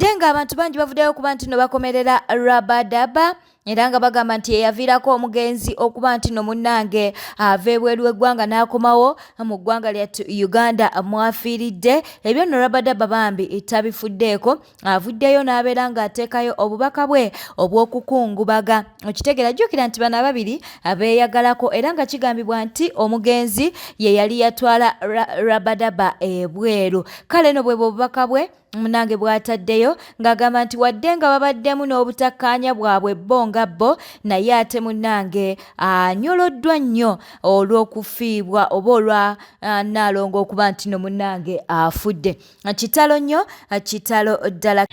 Wadde ng'abantu bangi bavuddeyo okuba nti no bakomerera Rabadaba era nga bagamba nti yeyaviirako omugenzi okuba nti no munnange ava ebweru w'eggwanga n'akomawo mu ggwanga lyattu Uganda mwafiiridde, ebyo nno Rabadaba bambi tabifuddeeko, avuddeyo n'abeera ng'ateekayo obubaka bwe obw'okukungubaga. Okitegeera, jjukira nti bano ababiri beeyagalako era nga kigambibwa nti omugenzi ye yali yatwala Rabadaba ebweru. Kale no bwebwo obubaka bwe munange bw'ataddeyo ng'agamba nti wadde nga babaddemu n'obutakkaanya bwabwe bo nga bo, naye ate munnange anyoloddwa nnyo olw'okufiibwa oba olwa Nnaalongo okuba nti no munnange afudde. Kitalo nnyo, kitalo ddala.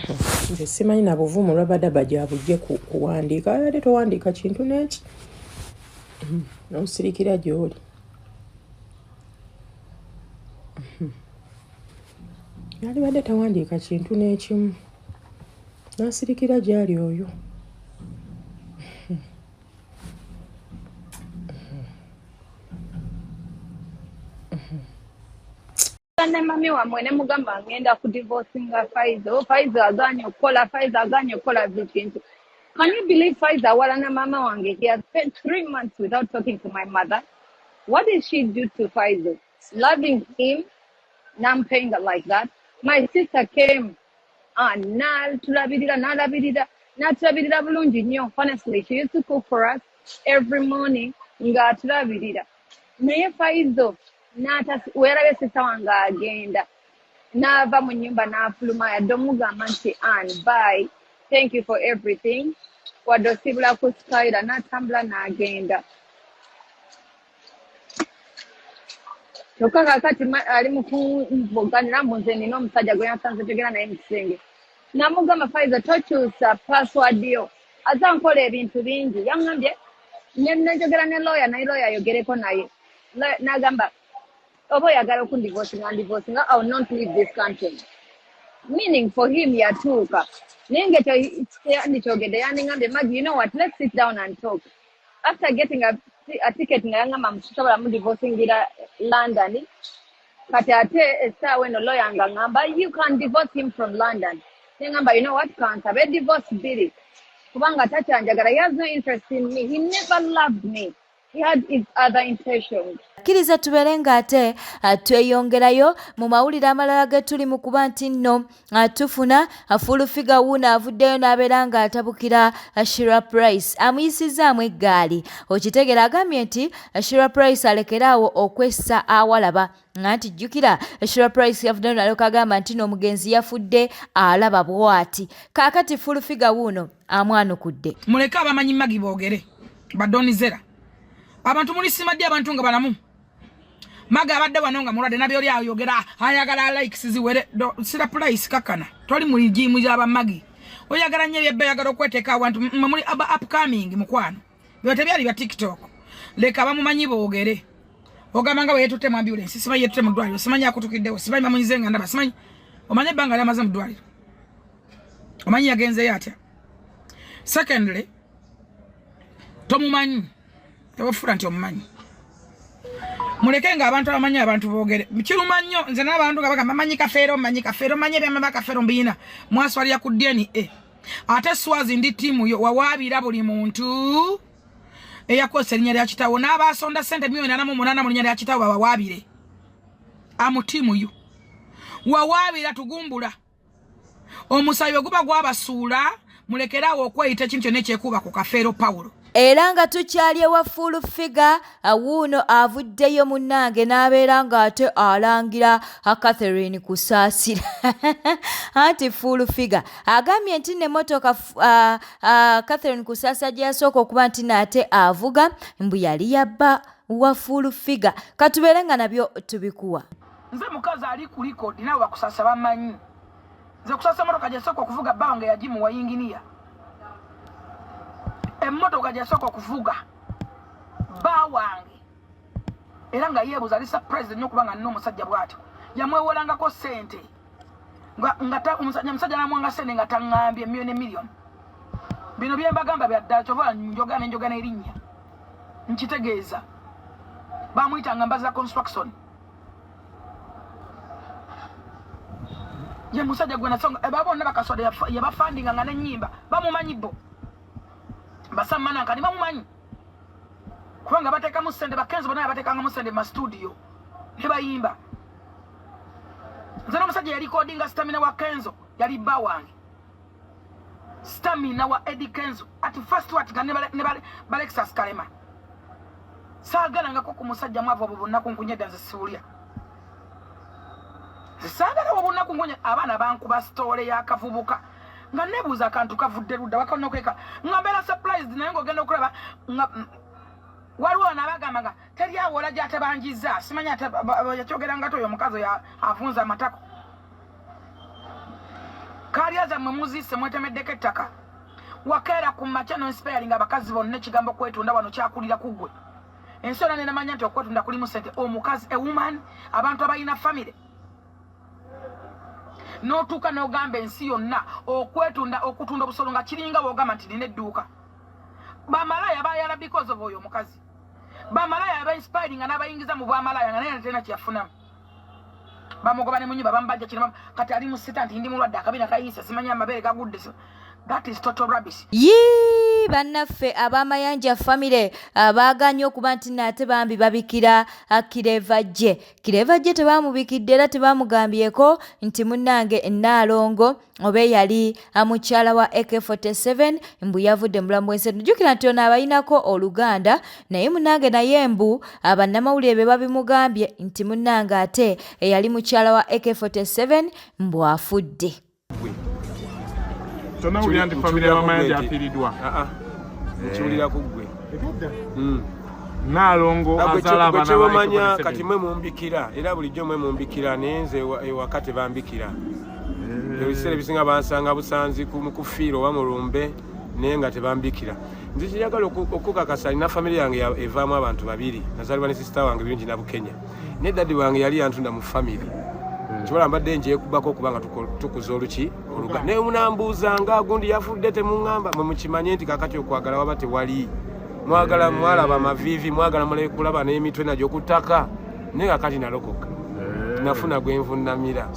Nze simanyi na buvumu Rabadaba gy'abujje kuwandiika, abadde towandiika kintu n'eki n'osirikira gy'oli. Yalibadde tawandiika kintu n'ekimu n'asirikira gy'ali oyo. Ne mami wammwe ne mugamba ngenda ku divorcinga Faizo, Faizo agaanye okukola, Faizo agaanye okukola buli kintu. Can you believe Faizo awalana maama wange? He has spent 3 months without talking to my mother. What did she do to Faizo? Loving him, now paying her like that. My sister came, n'atulabirira, n'alabirira, n'atulabirira bulungi nnyo. Honestly, she used to cook for us every morning ng'atulabirira. Naye Faizo weerabye sister wange agenda n'ava mu nnyumba n'afuluma, yadde omugamba nti, "Ann, bye, thank you for everything," wadde osiibula ku Skyla, n'atambula n'agenda. Kyokka kaakati ali mu kunvuganira mbu nze nina omusajja gwe yansanze njogera naye mu kisenge. Namugamba, "Faiza, tokyusa password yo." Aze ankola ebintu bingi. Yaŋŋambye nenjogera ne lawyer, naye lawyer ayogereko naye. N'agamba, "Oba oyagala okundivosinga, ndivosinga, I will not leave this country." Meaning for him yatuuka, naye ngaekyo yandikyogedde, yandiŋambye, "Maggie, you know what, let's sit down and talk." After getting a ticket nga yaŋŋamba musobola mudivosingira London, kati ate essaawa eno lawyer nga ŋŋamba, "You can divorce him from London." Neŋŋamba, "You know what, kansabe divorce bbiri, kubanga takyanjagala. He has no interest in me. He never loved me. He had his other intentions." Kkiriza tubeere ng'ate tweyongerayo mu mawulire amalala ge tuli mu kuba nti nno tufuna. Full Figure wuuno avuddeyo n'abeera ng'atabukira Shira Price, amuyisizaamu eggaali. Okitegeera, agambye nti Shira Price alekeraawo okwessa awalaba, nga nti jjukira Shira Price yavuddeyo nalyoka agamba nti n'omugenzi yafudde alaba bw'ati. Kaakati Full Figure wuuno amwanukudde. Muleke abamanyi Magi boogere badonizera abantu mulisima ddi abantu nga balamu. Maga abadde wano nga mulwadde, nabyoli ayogera ayagala likes ziwere. Sira Price, kakana toli mu rigimu y'abamagi, oyagala nnyo ebyebbe, oyagala okweteeka awantu mwe muli aba upcoming. Mukwano, byo tebyali bya TikTok, leka bamumanyi boogere. Ogamba nga bwe yetutte mu ambulance, simanyi yetutte mu ddwaliro, simanyi akutukiddewo, simanyi bamunyize nga ndaba, simanyi omanyi ebbanga lyamaze mu ddwaliro, omanyi yagenzeyo atya. Secondly, tomumanyi, tewefuula nti omumanyi. Muleke nga abantu abamanyi abantu boogere. Kiruma nnyo nze n'abantu nga bagamba manyi Kafeero, manyi Kafeero, manyi ebyama ba Kafeero mbiina mwaswalira ku DNA. Ate Swazi, ndi ttiimu yo. Wawaabira buli muntu eyakozesa erinnya lya kitaawo n'abasonda sente 48 miliyoni mu linnya lya kitaawo, babawaabire. Amu ttiimu yo. Wawaabira tugumbula omusayi bwe guba gwabasuula, mulekeraawo okweyita ekintu kyonna ekyekuuba ku Kafeero Pawulo. Era nga tukyali ewa Full Figure, wuuno avuddeyo munnange n'abeera ng'ate alangira Catherine Kusaasira. Anti Full Figure agambye nti nemmotoka Catherine Kusaasira gye yasooka okuba nti naate avuga mbu yali yabba wa Full Figure. Katubeere nga nabyo tubikuwa. Nze mukazi ali ku likodi naawe bakusasa bamanyi nze kusasa emotoka gyesooka okuvuga, bba wange yagimuwa, yinginiya. Emmotoka gyesooka okuvuga bba wange, era nga yeebuuza, ali surprise nnyo okuba nga nina omusajja bw'atyo. Yamwewolangako ssente nga omusajja namwanga ssente nga taŋŋambye, miliyoni emiliyoni. Bino byembagamba bya ddala, kyova njoga nenjoga n'erinnya nkitegeeza. Bamuyitanga Mbaza Construction. Ye musajja gwe nasonga eba bonna bakaswada yabafandinga nga n'ennyimba bamumanyi bo basammananka ne bamumanyi kubanga bateekamu ssente bakenzo bonna yabateekangamu ssente mu masitudiyo ne bayimba. Nze n'omusajja yalikodinga stamina wa Kenzo yali bba wange stamina wa Eddie Kenzo at first what nga ne Balexus Kalema saagalangako ku musajja mwavu obwo bunaku nkunyedda nze siwulya nze saagala obwo bunaku nkunya abaana bankuba sitoole y'akavubuka nga nebuuza akantu kavudde ludda wakanokweka nga mbeera surprised naye ng'ogenda okulaba nga waliwo ono abagamba nga teri awola gyatabanjiza simanyi yakyogera nga toyo omukazi avunza amatako kalya zammwe muzisse mwetemeddeko ettaka wakeera ku makya nonsipayalinga abakazi bonna ekigambo kwetunda wano kyakulira ku ggwe ensi yona nenamanya nti okwetunda kulimu sente omukazi ewoman abantu abalina famire n'otuuka n'ogamba ensi yonna okwetunda okutunda obusolo nga kiringa wogamba nti nina edduuka bamalaya bayala because of oyo omukazi bamalaya aba inspiring nga n'abayingiza mu bwamalaya nga naye talina kyeyafunamu bamugoba ne munyumba bamubajja kino kati ali mu sita nti ndi mulwadde akabina kayiise simanyi amabeere gagudde that is total rubbish. Yii bannaffe ab'amayanja famire ah, baaganye okuba nti naate bambi babikira ah, Kireva J. Kireva J tebaamubikidde era tebamugambyeko nti munnange Nnaalongo oba eyali ah, mukyala wa AK47 mbu yavudde mu bulamu bw'ensi. Jjukira nti ono abayinako oluganda naye munnange naye mbu ah, bannamawulire be babimugambye nti munnange ate eyali mukyala wa AK47 mbu afudde. Tonawulira nti famire y'Abamayanja afiiriddwa? Ah, ah. Nkiwulira ku ggwe. Nnaalongo azaala abaana ba Kyebamanya kati mwe mumbikira era bulijjo mwe mumbikira naye nze ewaka tebambikira. Eh. Ebiseera ebisinga bansanga busanzi mu kufiira oba mu lumbe naye nga tebambikira. Nze kyenjagala okukakasa nina famire yange evaamu abantu babiri nazaalibwa ne sisita wange Birungi Nabukenya. Ne daddy wange yali yantunda mu family hmm. Kibala mbadde ngyekubako okuba nga tukuza oluki oluga naye munambuuzanga gundi yafudde temuŋŋamba mwe mukimanye nti kakati okwagala waba tewali mwagala hmm. Mwalaba amaviivi mwagala mulabe kulaba n'emitwe nagyo ku ttaka naye kakati nalokoka hmm. Nafuna gwe nvunnamira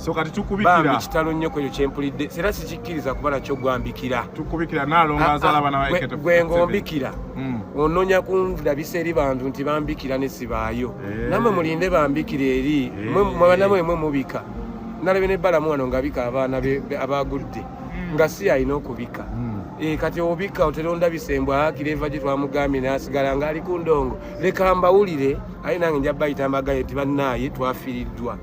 bambi kitalo nnyo kwekyo kyempulidde era sikikkiriza kuba nakyo gwambikira ah, ah, gwe ng'ombikira Ononya kundabisa eri bantu nti bambikira ne sibaayo eh. Namwe mulinde bambikira eri eh. Mwe mwe mubika nalabye ne Balamu wano ng'abika abaana abagudde nga si alina okubika eh, kati obika otera ondabisa embwa kireva gye twamugambye n'asigala ng'ali ku ndongo leka mbawulire aye nange nja bayita mbagaye nti bannaaye twafiiriddwa.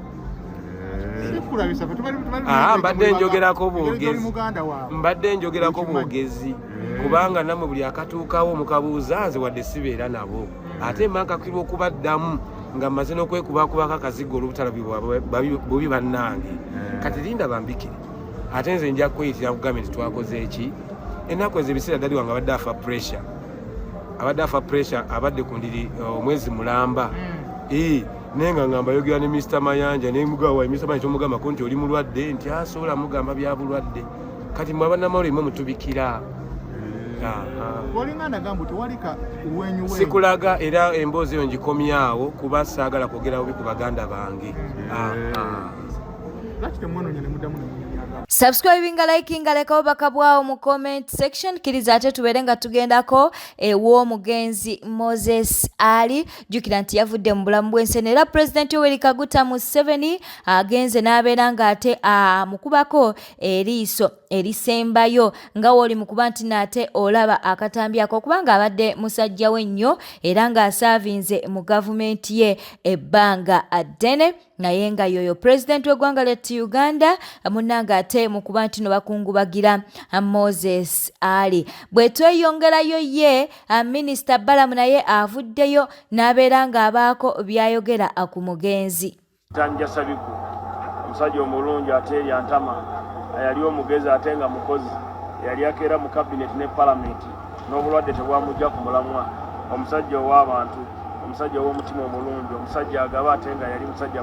Mbadde njogerako bwogezi mbadde njogerako bwogezi kubanga namwe buli akatuukawo mukabuuza nze wadde sibeera nabo ate mba nkakirwa okubaddamu nga mmaze n'okwekubakubako akazigo olw'obutala bubi bannange kati linda bambikire ate nze nja kweyitira nkugambye nti twakoze eki ennaku ezo ebiseera dadi wange abadde afa pressure abadde afa pressure abadde ku ndiri omwezi mulamba mm. Naye nga ngamba yogera ne Mr Mayanja ne mugawa Mr Mayanja tomugamba ko nti oli mulwadde nti asobola mugamba bya bulwadde kati mwe abanamawulire mwe mutubikira sikulaga era emboozi eyo ngikomyawo kuba saagala kwogera bubi ku baganda bange. Subscribinga, likinga, leka obubaka bwawo mu comment section. Kkiriza ate tubeere nga tugendako ew'omugenzi Moses Ali. Jjukira nti yavudde mu bulamu bw'ensi eno era Pulezidenti Yoweri Kaguta Museveni agenze n'abeera ng'ate amukubako eriiso erisembayo nga w'oli mu kuba nti naate olaba akatambi ako kubanga abadde musajja we nnyo era ng'asaavinze mu gavumenti ye ebbanga ddene naye nga yoyo pulezidenti w'eggwanga lyattu Uganda munnange ate mu kuba nti no bakungubagira Moses Ali. Bwe tweyongerayo ye minisita Balamu naye avuddeyo n'abeera ng'abaako by'ayogera ku mugenzi. Tanja Sabiku omusajja omulungi ate eyantama ayali omugezi ate nga mukozi eyali akeera mu kabineti ne palamenti n'obulwadde tebwamujja ku mulamwa omusajja ow'abantu omusajja ow'omutima omulungi omusajja agaba ate nga yali musajja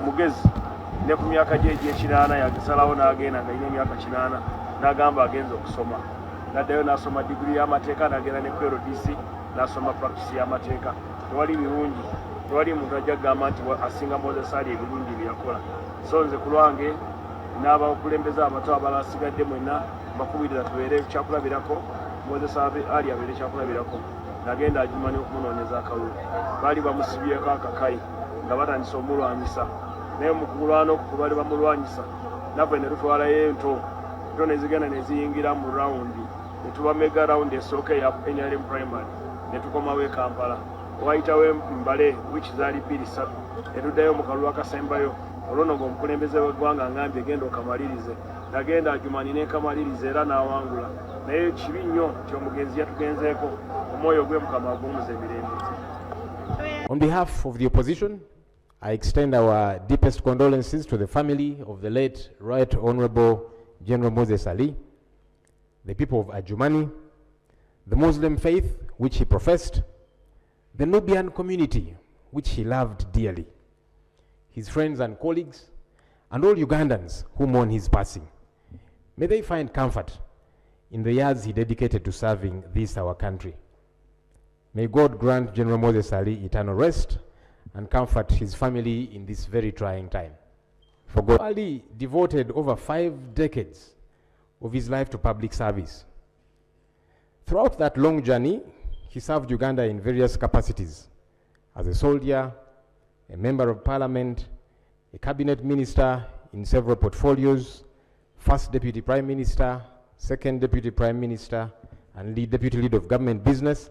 mugezi ne ku myaka gye egy'ekinaana yagisalawo n'agenda nga alina emyaka kinaana n'agamba agenza okusoma n'addayo n'asoma diguli y'amateeka n'agenda ne ku LDC n'asoma practice y'amateeka tewali birungi. Tewali muntu ajja kugamba nti asinga Moses Ali ebirungi bye yakola. So nze ku lwange n'abakulembeze abato abalala asigadde mwenna mbakubiriza tubeere kyakulabirako, Moses Ali abeere kyakulabirako. Nagenda Adjumani okumunoonyeza akalulu, baali bamusibyeko akakayi nga batandise omulwanyisa, naye mu kulwana okwo kwe baali bamulwanyisa naffe ne tutwalayo ento ento ne zigenda ne ziyingira mu rawundi ne tubamegga rawundi esooka eya NRM primary ne tukomawo e Kampala. Waayitawo mbale wiiki zaali bbiri ssatu ne tuddayo mu kalulu akasembayo, olwo nno ng'omukulembeze w'eggwanga angambye genda okamalirize. Nagenda Adjumani ne nkamaliriza era n'awangula. Naye kibi nnyo nti omugenzi yatugenzeeko, omwoyo gwe Mukama aguwumuze mirembe. On behalf of the opposition, I extend our deepest condolences to the family of the late Right Honorable General Moses Ali, the people of Adjumani, the Muslim faith which he professed, the Nubian community which he loved dearly, his friends and colleagues, and all Ugandans who mourn his passing. May they find comfort in the years he dedicated to serving this our country. May God grant General Moses Ali eternal rest and comfort his family in this very trying time. For God, Ali devoted over 5 decades of his life to public service. Throughout that long journey, he served Uganda in various capacities, as a soldier, a member of parliament, a cabinet minister in several portfolios, first deputy prime minister, second deputy prime minister, and lead deputy leader of government business.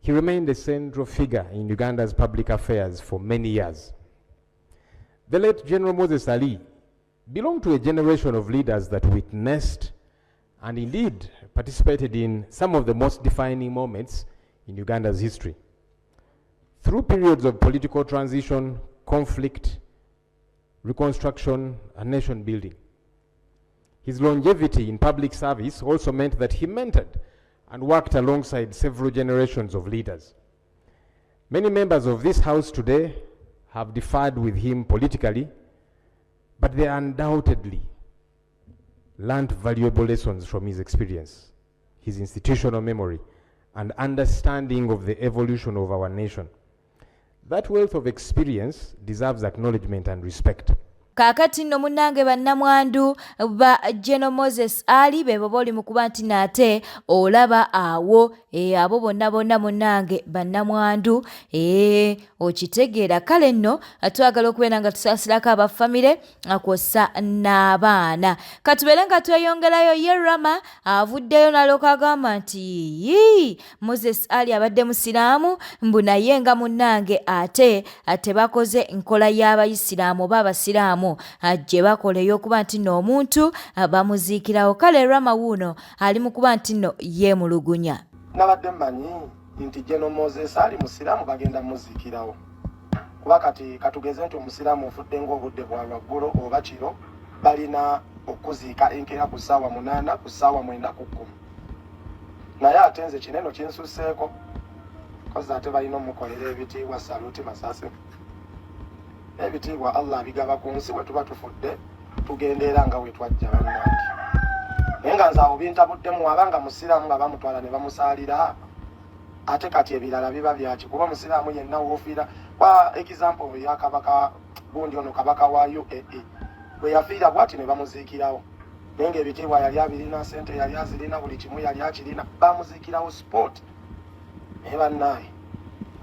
He remained a central figure in Uganda's public affairs for many years. The late General Moses Ali belonged to a generation of leaders that witnessed and indeed participated in some of the most defining moments in Uganda's history. Through periods of political transition, conflict, reconstruction, and nation building. His longevity in public service also meant that he mentored and worked alongside several generations of leaders. Many members of this house today have differed with him politically, but they undoubtedly learned valuable lessons from his experience, his institutional memory, and understanding of the evolution of our nation. That wealth of experience deserves acknowledgement and respect. Kaakati nno munnange bannamwandu ba General Moses Ali bebo boli mu kuba nti naate olaba awo e, abo bonna bonna munnange bannamwandu e, okitegeera. Kale nno twagala okubeera nga tusaasirako aba famire kwossa n'abaana. Katubeere nga tweyongerayo. Ye Rama avuddeyo n'alyoka agamba nti yii Moses Ali abadde musiraamu mbu naye nga munnange ate tebakoze nkola y'abayisiraamu oba abasiraamu gye bakola ey'okuba nti nno omuntu bamuziikirawo. Kale Rama wuuno ali mu kuba nti nno yeemulugunya. Nabadde mmanyi nti General Moses Ali musiraamu bagenda muziikirawo, kuba kati katugeze nti omusiraamu ofudde ng'obudde bwa lwaggulo oba kiro, balina okuziika enkeera ku ssaawa 8, ku ssaawa 9, ku 10. Naye ate nze kineno kinsusseeko, kozi ate balina omukolera ebitiibwa. Saluti masasi n'ebitiibwa Allah abigaba ku nsi. Bwe tuba tufudde tugenda era nga we twajja, bannange. Naye nga nze awo bintabuddemu, wabanga musiraamu nga bamutwala ne bamusaalira, ate kati ebirala biba byaki? Kuba omusiraamu yenna woofiira, kwa example ya kabaka gundi ono, kabaka wa UAE, bwe yafiira bwati ne bamuziikirawo, naye ng'ebitiibwa yali abirina, sente yali azirina, buli kimu yali akirina, bamuziikirawo spot. Naye bannaaye,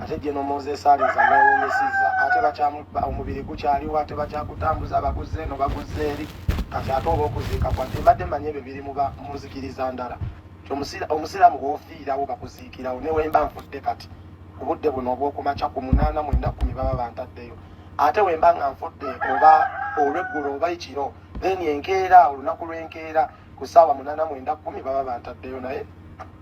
ate General Moses Ali nze neewuunyisizza, ate bakyamu omubiri gukyaliwo, ate bakyagutambuza, baguzze eno, baguzze eri. Kati ate oba okuziika kwadde mbadde mmanyi ebyo biri muba muzikiriza ndala. Omusiraamu bw'ofiirawo bakuziikirawo. Ne wemba nfudde kati ku budde buno obw'okumakya ku 8, 9, 10, baba bantaddeyo. Ate wemba nga nfudde oba olweggulo oba ekiro, then enkeera, olunaku lw'enkeera ku ssaawa 8, 9, 10, baba bantaddeyo. Naye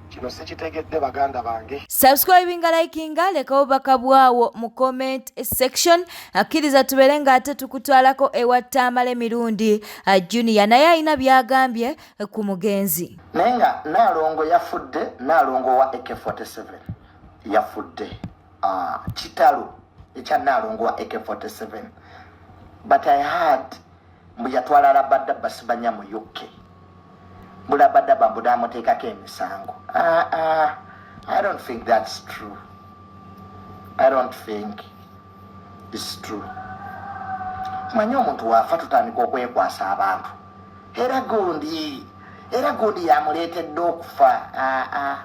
kino sikitegedde, baganda bange. Subscribinga, likinga, leka obubaka bwawo mu comment section. Akkiriza tubeere ng'ate tukutwalako ewa Tamale Mirundi Junior, naye alina by'agambye ku mugenzi. Naye nga Naalongo yafudde, Naalongo wa AK47 yafudde. Kitalo ekya Naalongo wa AK47, but I heard mbu yatwala Rabadaba sibanya mu UK, mbu Rabadaba mbu namuteekako emisango. I don't think that's true. I don't think it's true. Manyi omuntu waafa tutandika okwekwasa abantu era gundi era gundi yamuleetedde okufa. Ah, ah.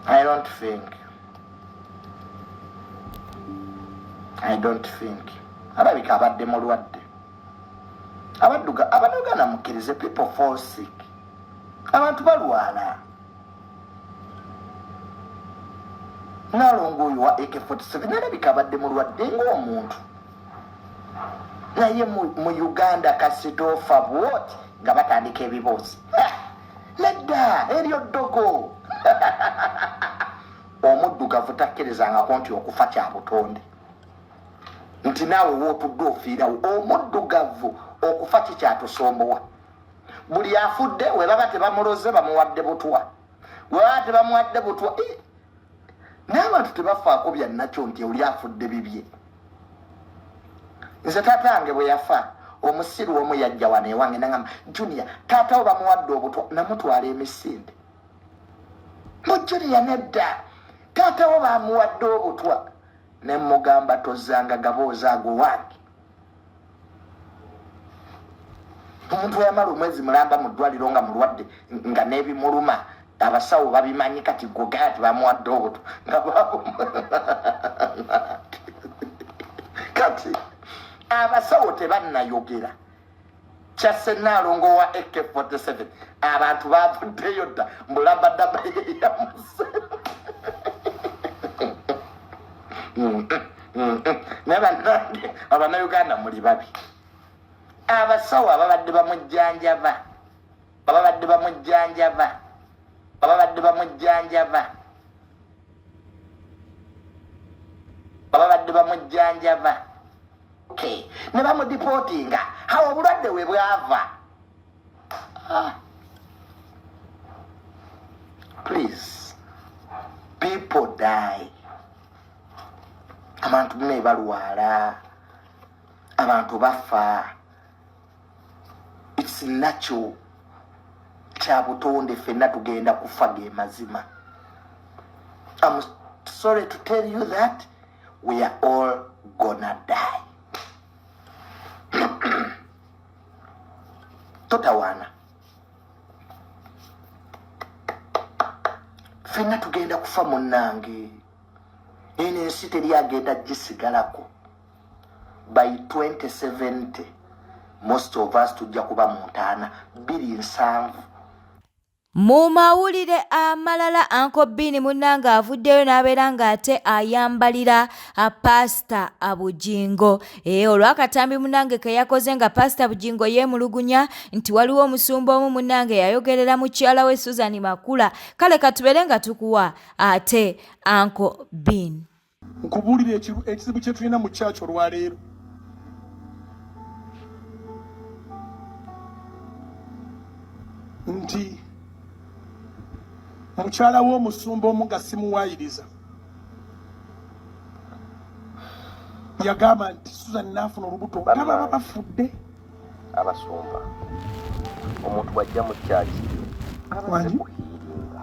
I don't think I don't think alabika abadde mulwadde. Abadduga abanauganda mukkirize people fall sick, abantu balwala. Nalongo oyo wa AK47 nalabika abadde mulwadde ng'omuntu, naye mu Uganda kasitoofa bwoti nga batandika ebiboozi. Nedda, eryo ddogo. Omuddugavu takkirizangako nti okufa kya butonde, nti naawe wootudde ofiirawo. Omuddugavu okufa kikyatusombowa. Buli afudde we baba tebamuloze bamuwadde butwa, we baba tebamuwadde butwa, n'abantu tebafaako bya nakyo nti oli afudde bibye. Nze taata wange bwe yafa, omusiru omu yajja wano ewange nangamba, Junior, taata wo bamuwadde obutwa. Namutwala emisinde mu Junior, nedda, taata wo bamuwadde obutwa. Ne mugamba, tozanga gaboozi ago wange. Omuntu eyamala omwezi mulamba mu ddwaliro nga mulwadde, nga n'ebimuluma abasawo babimanyi, kati gwe ati bamuwadde obutwa nga kati abasawo tebannayogera kyasse Nnaalongo wa AK47, abantu bavuddeyo dda mbulabadaba yeyamuse. Naye bannange Abannayuganda muli babi. Abasawo ababadde bamujjanjaba, ababadde bamujjanjaba, ababadde bamujjanjaba, ababadde bamujjanjaba, okay, ne bamudipootinga awo obulwadde we bwava. Ah. Please, people die. Abantu mune balwala, abantu bafa. It's natural, kya butonde, ffenna tugenda kufa, ge mazima. I'm sorry to tell you that we are all gonna die. Totawaana, ffenna tugenda kufa munnange. Eno ensi teri agenda gisigalako. By 2070 most of us tujja kuba mu ntaana 270. Mu mawulire amalala, Uncle Bean munnange avuddeyo n'abeera ng'ate ayambalira Paasita Bugingo ee olw'akatambi munnange ke yakoze nga Paasita Bugingo yeemulugunya nti waliwo omusumba omu munnange yayogerera mukyala we Susan Makula. Kale katubeere nga tukuwa ate Uncle Bean. Nkubuulira ekizibu kye tulina mu kyaki olwaleero. Nti mukyala w'omusumba omu nga simuwaayiriza yagamba nti Susan naafuna olubuto nga baba bafudde. Abasumba, omuntu bw'ajja mu kyaki abaze kuhiiringa.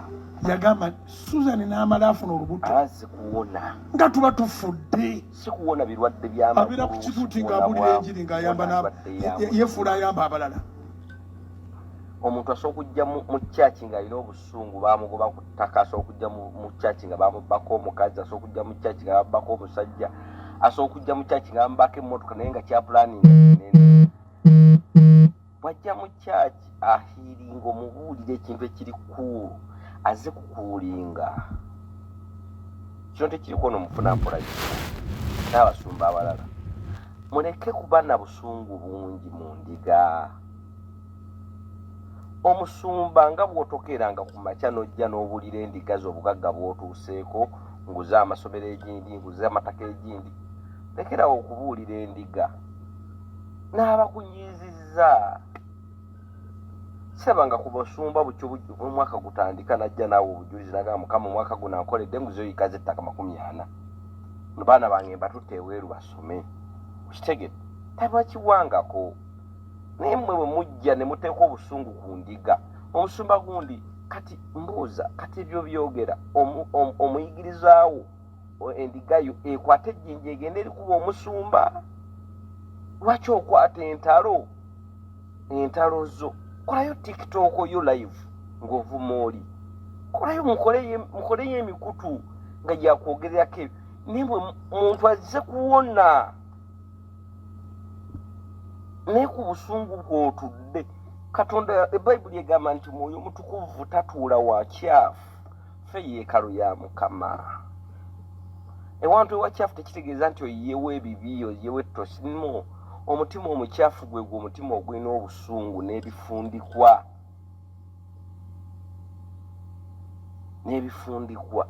Yagamba Susan n'amala afuna olubuto abaze kuwona nga tuba tufudde, si kuwona birwadde by'amagulu. Abeera ku kituuti ng'abuulira enjiri ng'ayamba, yeefuula ayamba abalala. Omuntu asobola okujja mu kyaki ng'alina obusungu, bamugoba ku ttaka. Asobola okujja mu kyaki nga bamubbako omukazi, asobola okujja mu kyaki nga bamubbako omusajja, asobola okujja mu kyaki nga bamubbako emmotoka, naye nga kyapulaninga kinene. Bw'ajja mu kyaki ahiiringa, omubuulira ekintu ekiri kuulu, aze kukuulinga. Kino tekiriko nomufuna mpola n'abasumba abalala. Muleke kuba na busungu bungi mu ndiga. Omusumba nga bw'otokeeranga ku makya n'ojja n'obulira endiga zo obugagga bw'otuuseeko, nguze amasomero egindi, nguze amataka egindi, lekerawo okubuulira endiga n'abakunyiizizza. Sirabanga ku basumba bukyo omwaka gutandika n'ajja naawe obujulizi n'agamba, Mukama omwaka guno ankoledde, nguzeyo yiika z'ettaka 40, baana bange mbatutte ebweru basome. Okitegedde? Tabakiwangako. Naye mmwe bwe mujja ne muteeka obusungu ku ndiga, omusumba gundi kati mbuuza, kati ebyo byogera omuyigiriza wo. endiga yo ekwate ejjinja egende erikuba omusumba lwaki okwata entalo entalo zo kolayo tiktok yo live ng'ovuma oli kolayo mukoleyo emikutu nga gyakwogererako ebyo naye bwe muntu azze kuwona naye ku busungu bw'otudde katonda ebayibuli egamba nti mwoyo mutukuvu tatuula wakyafu ffe yeekalu ya mukama ewantu ewakyafu tekitegeeza nti oyiyewo ebibi oyiyewo ettosi no omutima omukyafu gwe gwe omutima ogulina obusungu n'ebifundikwa n'ebifundikwa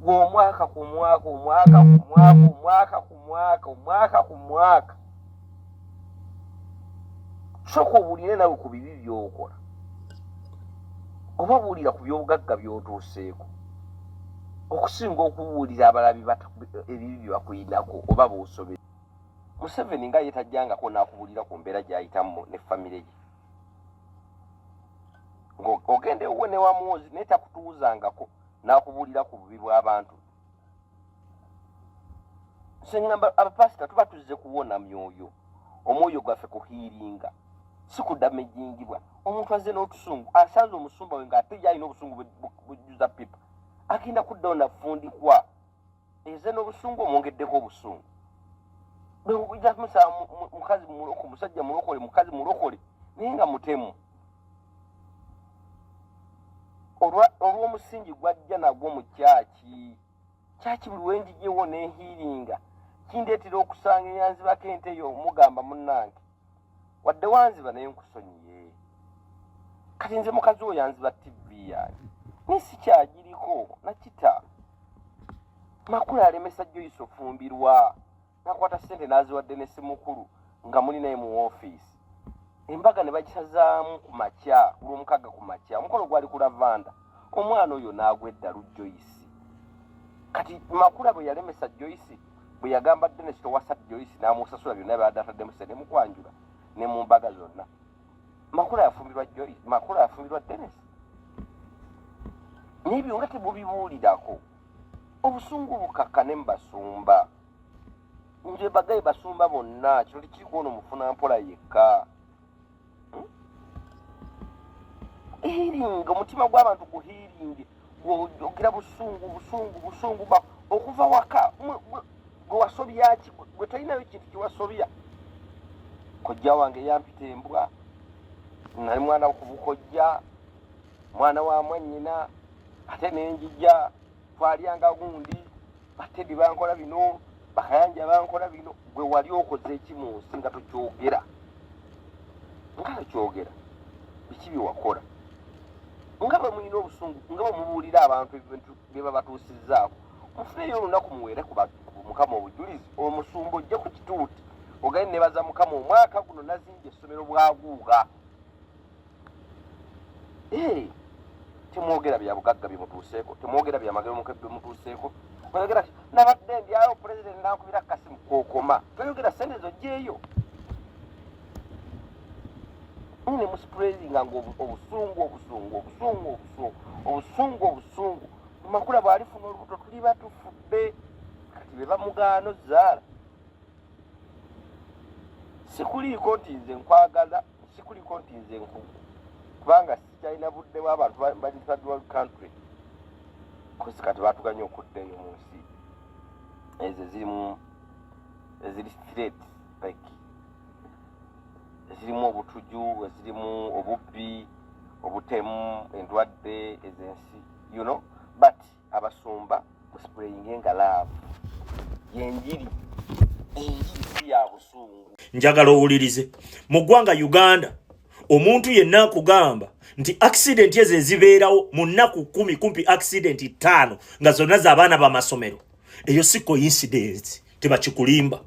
gwe omwaka ku mwaka omwaka ku mwaka omwaka ku mwaka omwaka ku mwaka sooka obuulire nawe ku bibi by'okola oba buulira ku by'obugagga by'otuuseeko okusinga okubuulira abalabi ebibi bye bakuyinako oba b'osobe Museveni nga ye tajjangako n'akubuulira ku mbeera gy'ayitamu ne famire ye ng'ogenda ewuwe ne wamuwozi naye takutuuzangako n'akubuulira ku bubi bw'abantu Sengamba abapasita tuba tuzze kuwona myoyo, omwoyo gwaffe kuhiiringa, si kudamejingibwa. Omuntu azze n'otusungu asanze omusumba we ng'ate ye alina obusungu bujjuza pipa, agenda kuddawo nafundikwa eze n'obusungu omwongeddeko obusungu. Musaba mukazi mulokole, musajja mulokole, mukazi mulokole naye nga mutemu olw'omusingi gwajja nagwo mu kyaki. Kyaki buli wenjijewo nenhiiringa kindeetera okusanga eyanzibako ente yo mugamba munnange wadde wanziba naye nkusonyiye kati nze mukazi oyo yanziba ttivi yange naye sikyagiriko nakita makula alemesa Joyce ofumbirwa nakwata sente naziwadde ne simukulu nga muli naye mu ofiisi embaga ne bagisazaamu ku makya ku lwomukaaga ku makya omukolo gwali ku lavanda omwana oyo n'agwa eddalu Joyce kati makula bwe yalemesa Joyce bwe yagamba Dennis towasa Joyce n'amusasula byonna byabadde ataddemu sente mu kwanjula ne mu mbaga zonna makula yafumbirwa Joyce makula yafumbirwa Dennis n'ebyo nga temubibuulirako obusungu bukakkane mu basumba nze bagaye basumba bonna kino tekiri kwona omufuna mpola yekka hmm? healing omutima gw'abantu ku healing gwogira busungu busungu busungu okuva waka gwe wasobyaki gwe tolinayo kintu kyewasobya kojja wange yampita embwa nali mwana kubukojja mwana wa mwannyina ate nenjija twalyanga gundi batedi bankola bino bakayanja bankola bino gwe wali okoze eki mu nsi nga tokyogera nga tokyogera biki byewakola nga bwe mulina obusungu nga bwe mubuulira abantu ebintu bye babatuusizzaako mufuneyo olunaku muweere ku mukama obujulizi omusumba ojje ku kituuti ogaye nebaza mukama omwaka guno nazimbye essomero bwaguuga Eh, temwogera bya bugagga bye mutuuseeko temwogera bya magero bye mutuuseeko oyogera nabadde ndyawo pulezidenti nankubira kasimu kokoma toyogera sente zojjeeyo ne muspreadinga nga obusungu obusungu obusungu obusungu obusungu obusungu makula bwalifuna olubuto tuliba tufudde kati be bamugaana ozaala sikuliiko nti nze nkwagala sikuliko nti nze nkugu kubanga sikyalina budde bw'abantu bali third world country kozi kati batuganye okudda eyo mu nsi ezo ezirimu eziri threat like ezirimu obutuju ezirimu obubbi obutemu endwadde ezensi you know but abasumba musprayinge nga love yenjiri enjiri si ya busungu njagala owulirize mu ggwanga uganda omuntu yenna akugamba nti accident ezo ezibeerawo mu nnaku kumi kumpi accident ttaano nga zonna z'abaana b'amasomero eyo si coincidence tebakikulimba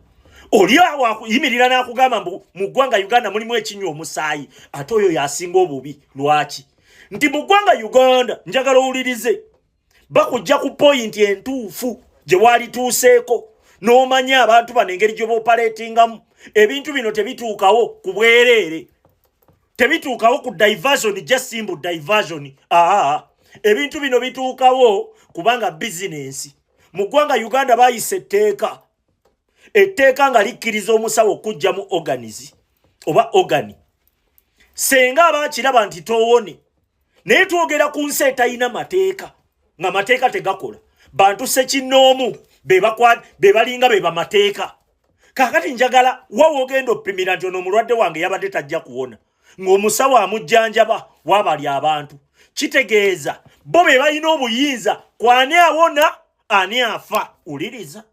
oli awo akuyimirira n'akugamba mbu mu ggwanga uganda mulimu ekinywa omusaayi ate oyo yasinga obubi lwaki nti mu ggwanga uganda njagala owulirize bakujja ku poyinti entuufu gye waalituuseeko n'omanya abantu bano engeri gye boopaleetingamu ebintu bino tebituukawo ku bwereere tebituukawo ku diversion just simple diversion aa ebintu bino bituukawo kubanga bizinensi Mu ggwanga Uganda bayisa etteeka, etteeka nga likkiriza omusawo okuggyamu organizi oba organi senga aba akiraba nti toowone. Naye twogera ku nsi etalina mateeka, nga mateeka tegakola, bantu sekinnoomu be balinga be bamateeka. Kaakati njagala wa wogenda opimira nti ono omulwadde wange yabadde tajja kuwona, ng'omusawo amujjanjaba waabali abantu. Kitegeeza bo be balina obuyinza ku ani awona ani afa. Wuliriza,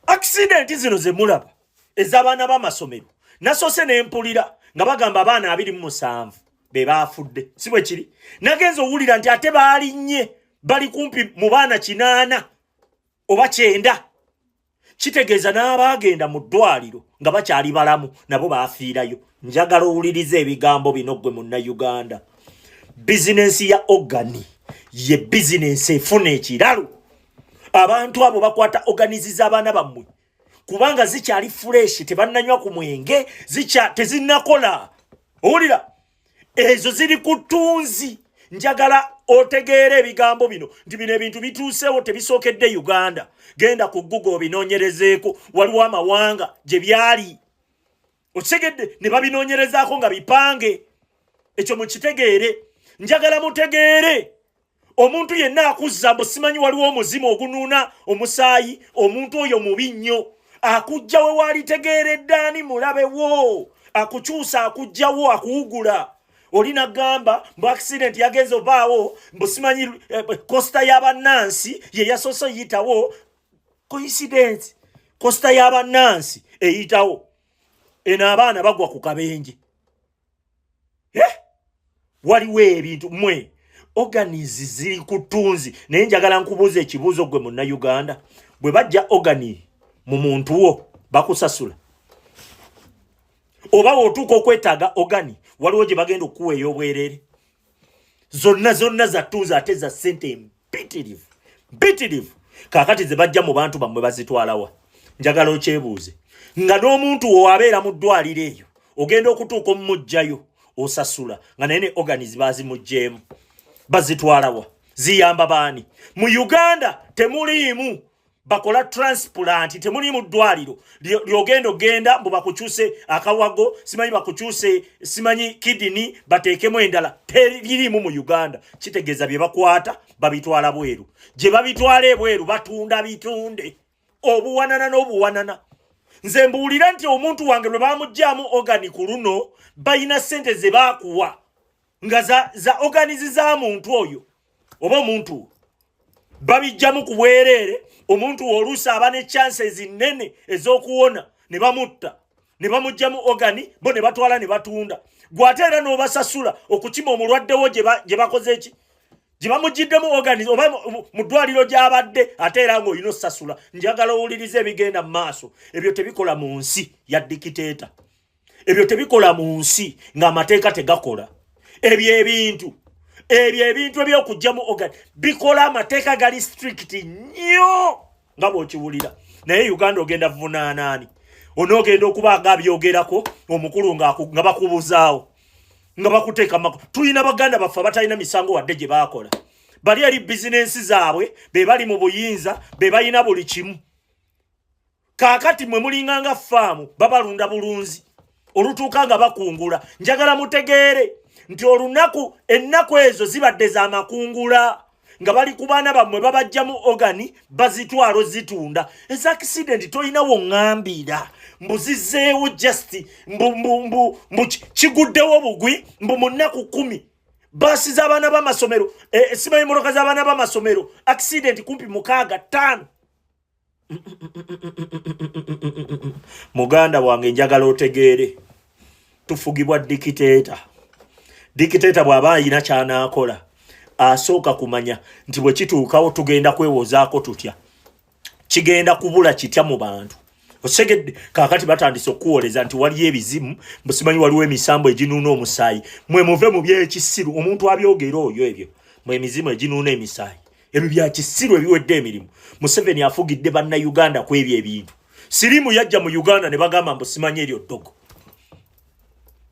accident zino ze mulaba ez'abaana b'amasomero, nasoose ne mpulira nga bagamba abaana 27 be baafudde, si bwe kiri? Nagenza owulira nti ate baalinnye bali kumpi mu baana 80 oba 90. Kitegeeza n'abaagenda mu ddwaliro nga bakyali balamu nabo baafiirayo. Njagala owuliriza ebigambo bino ggwe Munnayuganda. Bizinensi ya organi ye bizinensi efuna ekiralu. Abantu abo bakwata organizi z'abaana bammwe kubanga zikyali fresh, tebannanywa ku mwenge, tezinnakola. Owulira, ezo ziri ku ttunzi. Njagala otegeere ebigambo bino nti bino ebintu bituuseewo tebisookedde Uganda. Genda ku Google obinoonyerezeeko, waliwo amawanga gye byali, okitegedde, ne babinoonyerezaako nga bipange. Ekyo mukitegeere. Njagala mutegeere, omuntu yenna akuzza mbu simanyi waliwo omuzimu ogunuuna omusaayi, omuntu oyo mubi nnyo. Akujja we waalitegeeredde ani mulabewo, akukyusa, akugjawo, akuwugula. Oli nagamba mbu accident yagenza obaawo mbu simanyi coaster y'abannansi ye yasoose eyitawo. Coincidence, coaster y'abannansi eyitawo eno, abaana bagwa ku kabenje. Eh? Waliwo ebintu mwe organizi ziri ku ttunzi. Naye njagala nkubuuza ekibuuzo gwe Munnayuganda, bwe bajja organi mu muntu wo bakusasula? Oba wootuuka okwetaaga organi, waliwo gye bagenda okukuwa ey'obwereere? Zonna zonna za ttunzi, ate za ssente mpitirivu mpitirivu. Kaakati ze bajja mu bantu bammwe bazitwalawa? Njagala okyebuuze. Nga n'omuntu wo abeera mu ddwaliro eyo, ogenda okutuuka omumuggyayo osasula, nga naye ne organis bazimuggyeemu, bazitwalawa? Ziyamba baani? Mu Uganda temuliimu bakola transplant, temuliimu ddwaliro lyogenda ogenda mbu bakukyuse akawago, simanyi bakukyuse simanyi kidney bateekemu endala, teririimu mu Uganda. Kitegeeza bye bakwata babitwala bweru. Gye babitwala ebweru batunda bitunde, obuwanana n'obuwanana. Nze mbuulira nti omuntu wange lwe bamugyamu organi ku luno, balina ssente ze baakuwa nga za organizi za muntu oyo oba omuntu, babijjamu ku bwereere. Omuntu oluusi aba ne chances nnene ez'okuwona, ne bamutta ne bamugjamu organi, bo ne batwala ne batunda. Gwate era n'obasasula okukima omulwaddewo gye bakoze eki, gye bamugiddemu organi, oba mu ddwaliro gy'abadde, ate era ng'olina osasula. Njagala owuliriza ebigenda mu maaso. Ebyo tebikola mu nsi ya dictator, ebyo tebikola mu nsi ng'amateeka tegakola. Ebyo ebintu, ebyo ebintu ebyokugjamu organ bikola amateeka gali strict nnyo nga bw'okiwulira. Naye Uganda ogenda vunaanaani? Onoogenda okuba nga abyogerako omukulu nga bakubuzaawo, nga bakuteeka mako. Tulina baganda baffe abatalina misango wadde gye baakola, bali eri bizinensi zaabwe, be bali mu buyinza, be balina buli kimu. Kaakati mwe mulinga nga faamu, babalunda bulunzi, olutuuka nga bakungula. Njagala mutegeere nti olunaku, ennaku ezo zibadde za makungula, nga bali ku baana bammwe, babajjamu organi, bazitwala ozitunda. Eza accident tolina woŋŋambira mbu zizzeewo just mbu mbu mbu mbu kiguddewo bugwi, mbu mu nnaku 10 baasi z'abaana b'amasomero, simanyi emmotoka z'abaana b'amasomero, accident kumpi 6, 5. Muganda wange, njagala otegeere, tufugibwa dictator. Dictator bw'aba ayina ky'anaakola, asooka kumanya nti bwe kituukawo tugenda kwewozaako tutya, kigenda kubula kitya mu bantu, osegedde? Kaakati batandise okukuwoleza nti waliyo ebizimu, mbusimanyi waliwo emisambo eginuuna omusaayi. Mwe muve mu byekisiru. Omuntu abyogera oyo, ebyo mwe emizimu eginuuna emisaayi, ebyo bya kisiru ebiwedde emirimu. Museveni afugidde Bannayuganda ku ebyo ebintu. Sirimu yajja mu Uganda ne bagamba mbu simanyi eryo ddogo,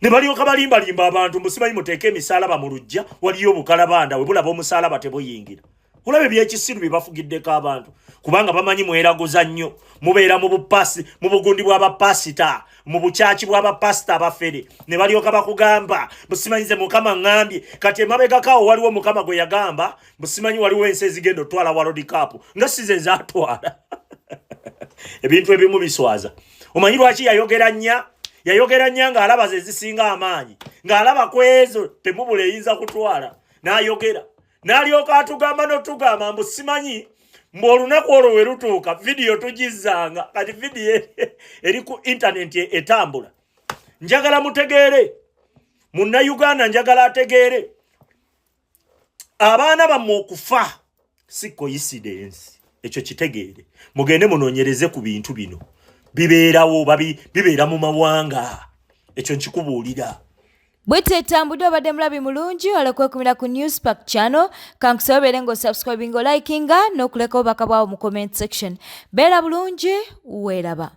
ne balyoka balimbalimba abantu mbu simanyi muteeke emisaalaba mu luggya, waliyo obukalabanda, we bulaba omusaalaba tebuyingira. Olaba ebyekisiru bye bafugiddeko abantu, kubanga bamanyi mweraguza nnyo, mubeera mu bupasi, mu bugundi bw'abapasita, mu bukyaki bw'abapasita abafere, ne balyoka bakugamba busimanyize Mukama ŋŋambye. Kati emabegakaawo waliwo Mukama gwe yagamba busimanyi waliwo ensi ezigenda otwala World Cup nga size ezatwala. Ebintu ebimu biswaza. Omanyi lwaki yayogera nnya? Yayogera nnya ng'alaba ze zisinga amaanyi, ng'alaba ku ezo temubula eyinza kutwala, n'ayogera n'alyoka atugamba n'otugamba mbu simanyi mbu olunaku olwo we lutuuka vidiyo tugizzanga. Kati vidiyo eri ku intaneti etambula. Njagala mutegeere, Munnayuganda, njagala ategeere, abaana bammwe okufa si coincidence. Ekyo kitegeere, mugende munoonyereze ku bintu bino bibeerawo, bibeera mu mawanga. Ekyo nkikubuulira. Bwete etambudde. Obadde mulabi mulungi, olekwekumira ku Newspark channel. Kankusaba obeere ng'osubscribinga, olikinga n'okuleka obubaka bwawo mu comment section. Beera bulungi, weeraba.